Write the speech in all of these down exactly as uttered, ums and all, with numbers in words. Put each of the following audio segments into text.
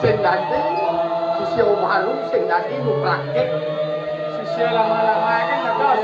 Sing dadi sisya baru, sing dadi mupraket. Sisya lama-lama kan terus.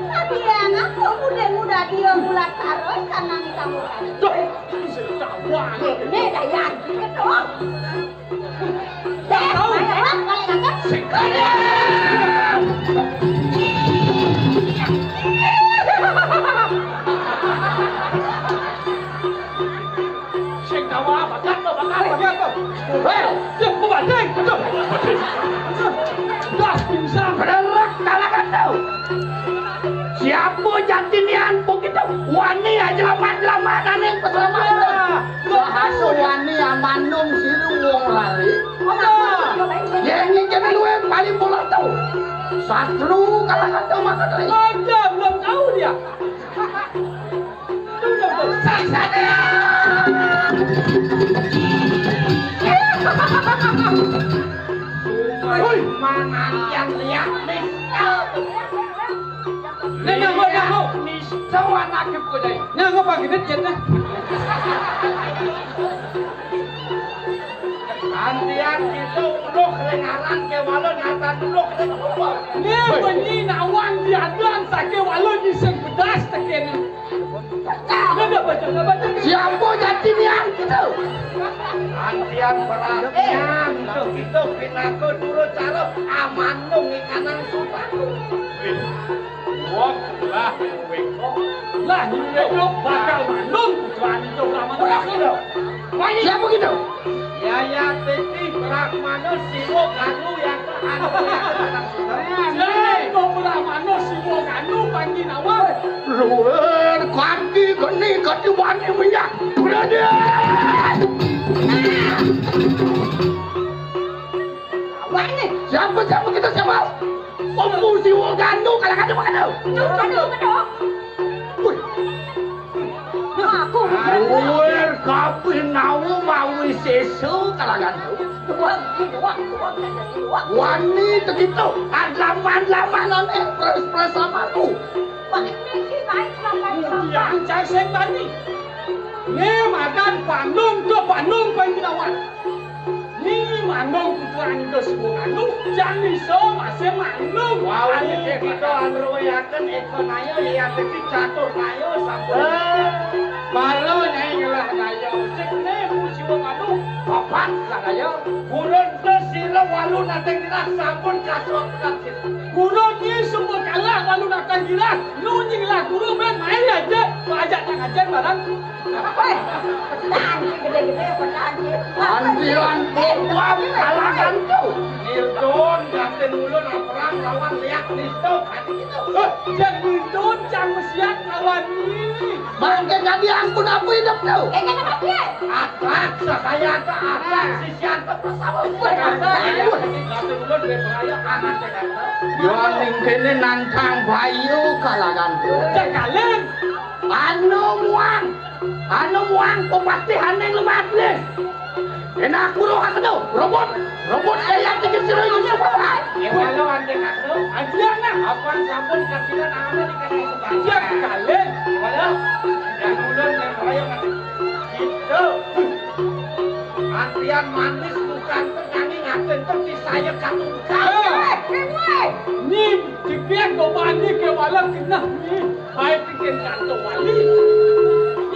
Tapi ya, ngapa muda-muda dia bulat taruh karena minta murah? Ini daya kita doang. Tahu? Mana, Bang? Paling kakak? Sing tawa, bakat, bakat, bakat. Hei, ya, ku banting. Aduh. Dah pingsan. Berelak, kalah kacau. Siapa jati nian begitu? Wani aja lamat-lamat aning keselamatan. Bahasa wani amandung silu wong lari. Apa? Yang ini kena luwe paling bola tahu. Satru kalah kacau maka tadi. Aja belum tahu dia. Woi, manantian liak nih. Nih, nyangkut, nyangkut. Nih, sawan akib kok, Jai. Nyangkut pagi nih, Jet, nih. Antian gitu, uluk ring aran ke wala nyata uluk ring kubur. Nih, benyi nawang diadan sake wala nyisik bedas tekene. Siapa jati nian gitu? Antian perhatian, eh, gitu pinaka dura cara amanung ing anang sutaku. Wong lah weko. Lah, nyuwun bakal manung putrane Brahmana. Siapa gitu? Yaya Titi Brahmana Siwa Ganu yang anu yang Jai, kok Brahmana Siwa Ganu panggih nawang. Luwih kanthi geni kanthi wani minyak. Berani. Wani. Siapa, siapa kita, siapa? Ompu Siwa Ganu, kalangan apa kata? Cuk, cuk, cuk, cuk. Wih. Aku. Luwih kapinawa mawi sesa kalangan. Wani tekito, adlaman-lamanane pres-pres amaku. Wah, iki baik sampeyan. Yang cai sing tani. Nih, makan panung ke panung panggih nawang. Nih, manung putrane Siwa Ganu, jan iso masih manung. Wau, kita anruwayaken eka naya, ya, dadi catur naya sampun. Eh, malu nyai ngelah naya. Sing ne, Bu Siwa Ganu, papat lah naya. Gurun ke sira walu nateng dirah sampun kasok kasih. Gurun nyi semua kalah walu nateng dirah. Nu nyi ngelah guru ben main aja. Pajak nang ajen barang. Weh, pecahan sih gede-gede, pecahan sih. Andian bobam kalangan tuh. Nildon, ganten ulun perang lawan liak nisto, kan gitu. Eh, jang Nildon, jang mesiat lawan ini. Mangke kadi ampun apa hidup tuh? Eh, jangan apa ya? Adat, sakaya adat, adat, sisian tepesawa. Ganten ulun, beberaya, anak Jakarta. Yo, ning kene nantang bayu kalangan tuh. Cekalin. Anu muang, anu muang pepatih aneng lemadne. Enak kulo aku tuh, robot, robot kayak tiga sira Yusuf apa? Ya, kalau anjing aku, anjing nah. Apa sampun kacilan amat dikasih sebanyak? Siap sekali. Waduh, yang ulun yang kaya gitu. Antrian manis bukan tengani ngaten tuh disayek katungkal. Eh, eh, weh. Ni, jebet kau mandi ke malam genah ni. Baik bikin kantor wali.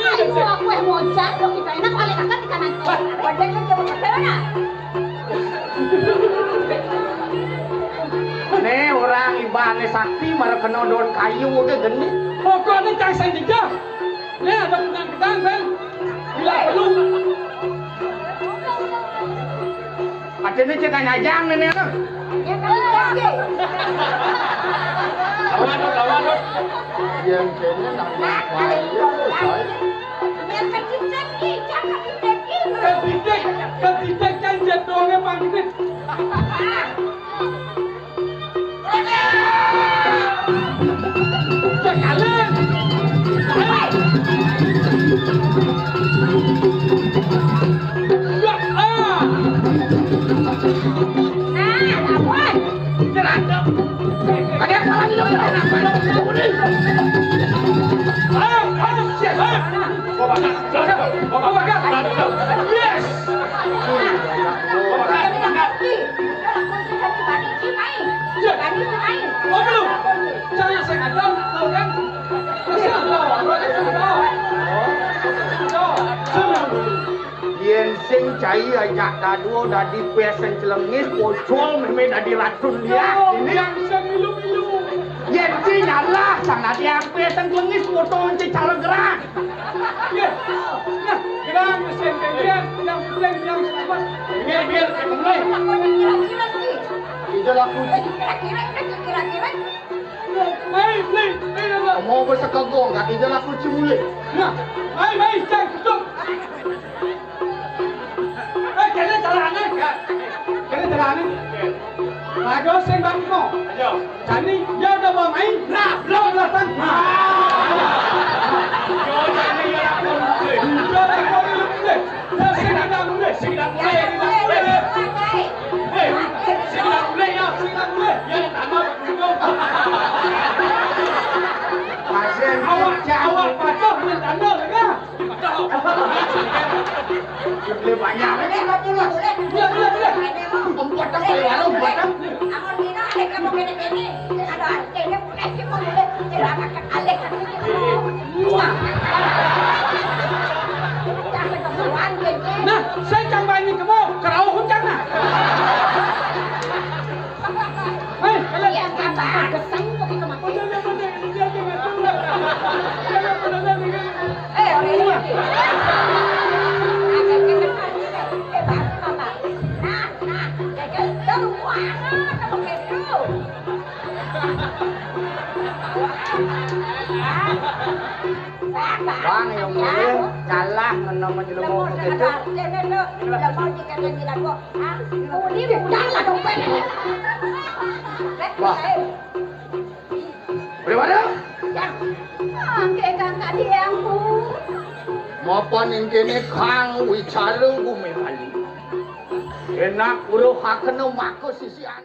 Ayo, aku yang mau jatuh, kita enak balik akan di kanan. Wadah kan coba kata mana? Nih, orang ibane sakti, mara kena daun kayu aja geni. Pokoknya cang sing jejak. Nih, ada benang gedang, Ben. Bila perlu. Katene cek anyajang nene anu. Ya kan, oke. Lawan, lawan, lawan. Yang kene nak ngapain? Biar ketitik, ih, jangan ketitik, ih. Ketitik, ketitik kan jadwalnya Bang Gede. Yes! Iya. Tadi main. Tadi main. Oh, belum. Saya sengaja, tahu kan? Kasihan, tahu. Tahu. Tahu. Yen sing cai ajak dadua dadi pesen celengis, pocol, meme dadi racun dia. Tahu, ini yang bisa milu-milu. Yen sing nyalah, sang dadi pesen celengis, foto ence cara gerak. Iya. Nah, gerak, mesin, kemudian, yang penting, yang selamat. Ini biar kayak mulai. Kira-kira sih. Ijol aku. Kira-kira, kira-kira. Mai, mai, mai, mai. Mau besekegong, kaki jalan kunci mulai. Nah, mai, mai, cek, cek. Eh, kene carane, ya. Kene carane. Aduh, sing bangko. Ayo. Jani, ya udah mau main. Nah, belum datang. Nah. Yo, jani ya. Boleh banyak. Boleh, boleh, boleh. Boleh, boleh, boleh. Empat tak boleh, lalu empat tak. Amun dina, ada kamu kene-kene. Ada artinya, boleh sih, boleh. Jangan kakak alek, kakak gitu. Wah. Jangan keburuan, kene. Nah, saya cang banyi kamu, kerauh cang nah. Hei, kalian. Iya, apa? Gesain kok kita mati. Udah, udah, udah, udah, udah, udah. Udah, udah, udah, udah. Eh, orang ini. Nah, nah, nah, nah, nah, nah, nah, nah, nah, Bang, yang boleh kalah ngenong menjelema begitu. Wah. Bagaimana? Angke kakak diangku. Mapan ingkene kang wicara gumemali. Enak uruh hakena maka sisian.